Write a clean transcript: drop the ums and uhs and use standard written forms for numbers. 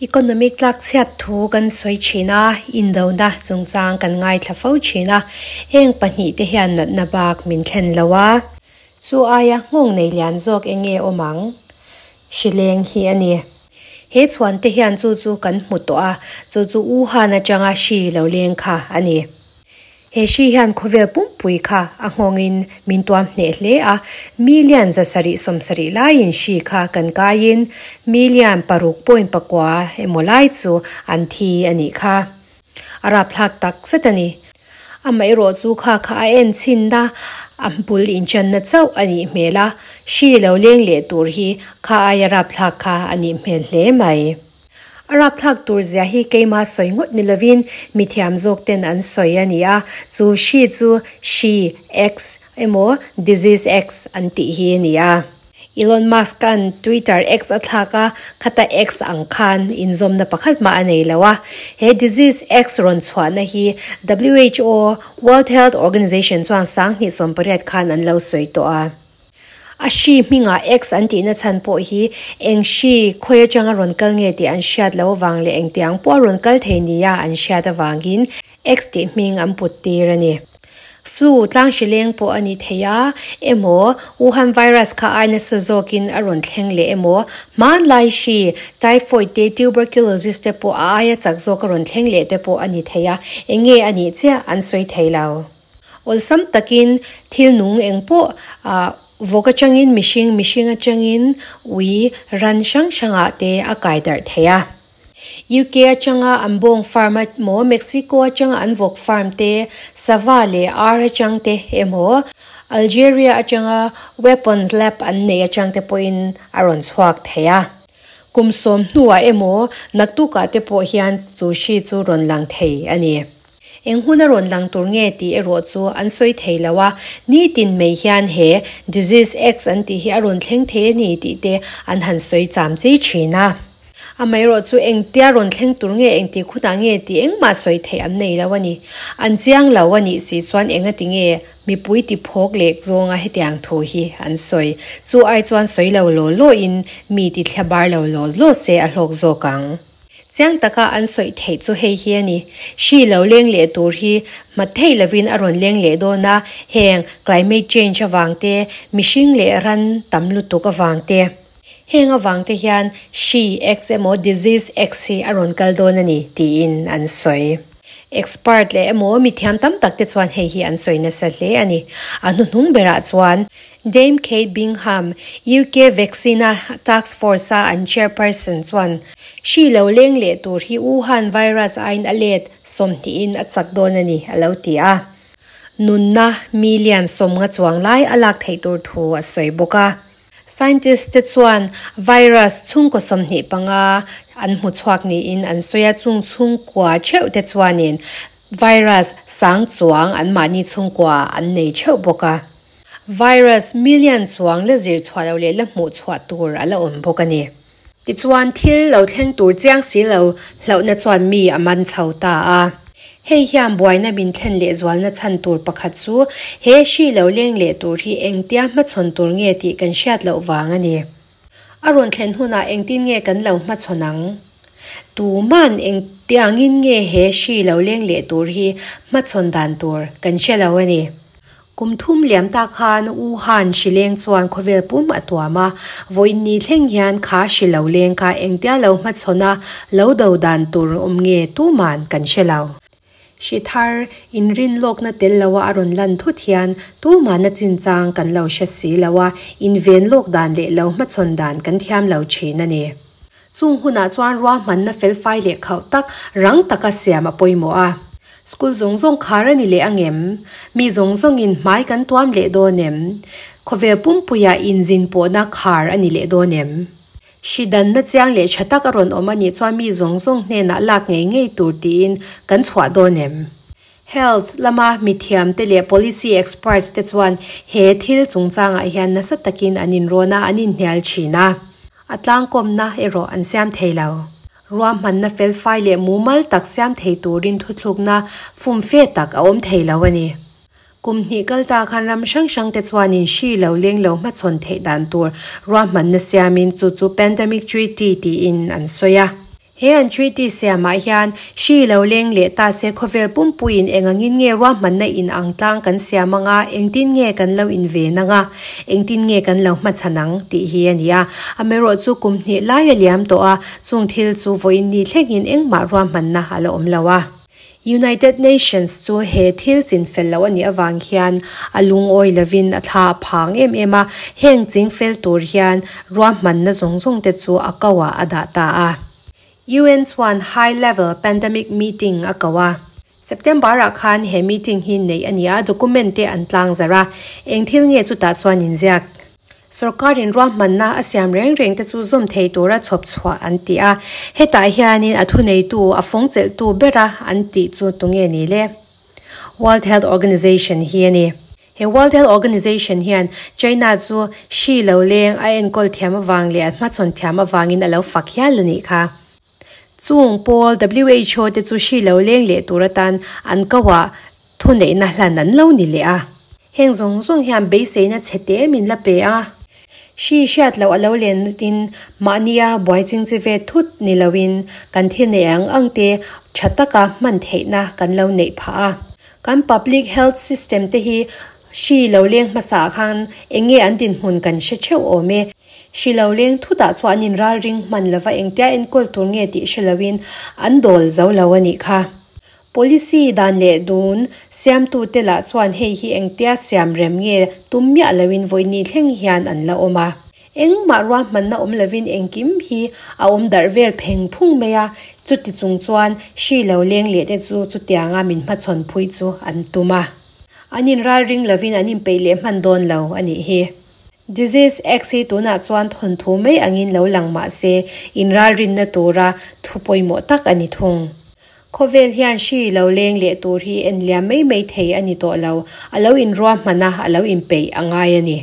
Economic tlakchhiat thu kan sawi thin a, indona chungchang kan ngaithla fo thin a, heng pahnihte hian natna bak min thlen lo a. Chu aia nghawng nei lian zawk eng nge awm ang? Hrileng hi a ni. He chhuante hian chu chu kan hmu tawh a, chu chu Wuhan atanga hri lo leng kha a ni. He hri hian khawvel pumpui kha a nghawngin min tuam hneh hle a, million 770 laiin hri kha kan kaiin million 6.9 emaw lai chu an thi a nih kha. A rapthlak tak zet a ni. Amaherawh chu kha kha a en chhinna a bul inchanna chauh a nih hmel a, hri lo leng leh tur hi kha aia rapthlak kha a nih hmel hle mai. A rapthlak tur zia hi keimah sawi ngawt ni lovin mithiam zawk ten an sawi a ni a, chu hri chu hri X emaw disease X an tih hi a ni a. Elon Musk-a'n Twitter X a thlak a, khata X ang khan inzawmna pakhat mah a nei lo a. He disease X rawn chhuahna hi who, World Health Organization, chuan 2018 khan an lo sawi tawh a. A hri hmingah X an tihna chhan pawh hi eng hri khawi atanga rawn kal nge tih an hriat loh avang leh engtiang pawh a rawn kal thei nia an hriat avangin X tih hming an put tir a ni. Flu tlang hri leng pawh a ni thei a, emaw Wuhan virus kha ai nasa zawkin a rawn thleng leh emaw hmanlai hri typhoid te tuberculosis te pawh a aia chak zawk a rawn thleng leh te pawh a ni thei a, eng nge a nih chiah an sawi thei lo. Awlsam takin thil nung eng pawh vawk atangin mihring, mihring atangin ui ran hrang hrangah te a kai darh thei a. UK atanga an bawng farm emaw, Mexico atanga an vawk farm te, sava leh ar atang te emaw, Algeria atanga weapons lab an neih atang te pawhin a rawn chhuak thei a. Kum 10 hnuah emaw, naktukah te pawh hian chu hri chu rawn lang thei a ni. Eng hun a rawn lang tur nge tih erawh chu an sawi thei lo a, nitin mai hian he Disease X an tih hi a rawn thleng thei a ni tih te an han sawi cham chi thin a. Amaherawh chu engtia rawn thleng tur nge engti khunah nge tih engmah sawi theih an nei lo a ni. An chiang lo a nih si chuan engati nge mipui ti phawk lek zawnga hetiang thu hi an sawi. Chu ai chuan sawi lo law law in mi ti thla bar lo law law se a hlawk zawk ang. Chiang taka an sawi theih chu hei hi a ni. Hri lo leng leh tur hi hmat thei lovin a rawn leng leh dawn a, heng climate change avang te, mihring leh ran tam lutuk avang te. Heng avang te hian hri X emaw disease X hi a rawn kal dawn a ni tiin an sawi. Expert leh emaw mithiam tam tak te chuan hei hi an sawi nasa hle a ni. A hnuhnung berah chuan Dame Kate Bingham, UK Vaccine-a Task Force-a an chairperson chuan hri lo leng leh tur hi Wuhan virus aiin a let 20 in a chak dawn a ni, a lo ti a. Nunna million 50 chuang lai a lak theih tur thu a sawi bawk a. Scientist te chuan virus chhungkaw 25 an hmu chhuak niin an sawi a, chung chhungkua theuh te chuanin virus sang chuang an mahni chhungkua an nei theuh bawk a. Virus million chuang la zir chhuah lo leh la hmuh chhuah tur a la awm bawk a ni. Tichuan thil lo thleng tur chiang si lo hlauhna chuan mi a man chho ta a. Hei hian buaina min thlen leh zualna chhan tur pakhat chu he hri lo leng leh tur hi engtia hmachhawn tur nge tih kan hriat loh vang a ni. A rawn thlen hunah engtin nge kan lo hmachhawn ang? Tuman engtiangin nge he hri lo leng leh tur hi hmachhawn dan tur kan hre lo a ni. Kum thum liam ta khan Wuhan hri leng chuan khawvel pum a tuam a, vawiin ni thleng hian kha hri lo leng kha engtia lo hmachhawn a lo do dan tur awm nge tuman kan hre lo. Hri thar inrin lawkna tel loa a rawn lan thut hian tumahna chinchang kan lo hre si lo a, inven lawk dan leh lo hmachhawn dan kan thiam lo thin a ni. Chung hunah chuan ruahmanna felfai leh khauh tak rang taka siam a pawimawh a. School zawng zawng khar a ni leh angem? Mi zawng zawngin hmai kan tuam leh dawn em? Khawvel pumpuia inzin pawhna khar a ni leh dawn em? Hri danna chiang leh tha tak a rawn awm a nih chuan mi zawng zawng hnenah lak ngei ngei tur tiin kan chhuah dawn em? Health lama mithiam te leh policy experts te chuan he thil chungchangah hian nasa takin an inrawn a, an inhnial thin a. A tlangkawmna erawh an siam thei lo. Ruahmanna felfai leh mumal tak siam thei turin thuthlukna fumfe tak a awm thei lo a ni. Kum hnih kal ta khan ram hrang hrang te chuanin hri lo leng lo hmachhawn theih dan tur ruahmanna siamin chu chu Pandemic Treaty tiin an sawi a. He an treaty siamah hian hri lo leng leh ta se khawvel pumpuiin eng angin nge ruahmanna in ang tlang kan siam anga, engtin nge kan lo inven anga, engtin nge kan lo hmachhan ang tih hi a ni a. Amaherawhchu kum hnih lai a liam tawh a, chung thil chu vawiin ni thlengin engmah ruahmanna a la awm lo a. United Nations chu he thil chinfel loh a nih avang hian a lungawi lovin a thla a phang em em a, heng chingfel tur hian ruahmanna zawng zawng te chu a ko ah a dah ta a. UN chuan High Level Pandemic Meeting a ko a. September ah khan he meeting hi neih a ni a, document te an tlang zarh a, eng thil nge chutah chuan inziak? Sorkarin ruahmanna a siam reng reng te chu zawm thei tura chhawp chhuah an ti a, hetah hianin a thuneitu, a fawngchelhtu bera an tih chu tunge ni le? World Health Organization hi a ni. He World Health Organization hian China chu hri lo leng a enkawl thiam avang leh a hmachhawn thiam avangin a lo fak hial a nih kha. Chung pawl who te chu hri lo leng leh tur atan an koah thuneihna hlan an lo ni leh a. Heng zawng zawng hian beiseina chhe te min la pe a. Hri hriat loh a lo len in mahnia buai ching chi ve thut ni loin kan thil neih ang ang te tha taka hman theihna kan lo neih phah a. Kan public health system te hi hri lo leng hmasa ah khan eng nge an dinhmun kan hre theuh awm e. Hri lo leng thutah chuan an inralring hman lova engtia enkawl tur nge tih hre loin an dawl zo lo a nih kha. Policy dan leh dun siamtute lah chuan hei hi engtia siam rem nge tum miah loin vawiini thleng hian an la awm a. Engmah ruahmanna awm lovin engkim hi a awm darh vel pheng phung mai a, chuti chung chuan hri lo leng leh te chu chutianga min hmachhawn phui chu an tum a. An inralring lovin an inpeih leh hman dawn lo a nih hi. Disease X hi tunah chuan thawnthu mai angin lo lang mah se inralrinna tura thu pawimawh tak a ni thung. Khawvel hian hri lo leng leh tur hi en liam mai mai thei a ni tawh lo, a lo inruahman a, a lo inpeih a ngai a ni.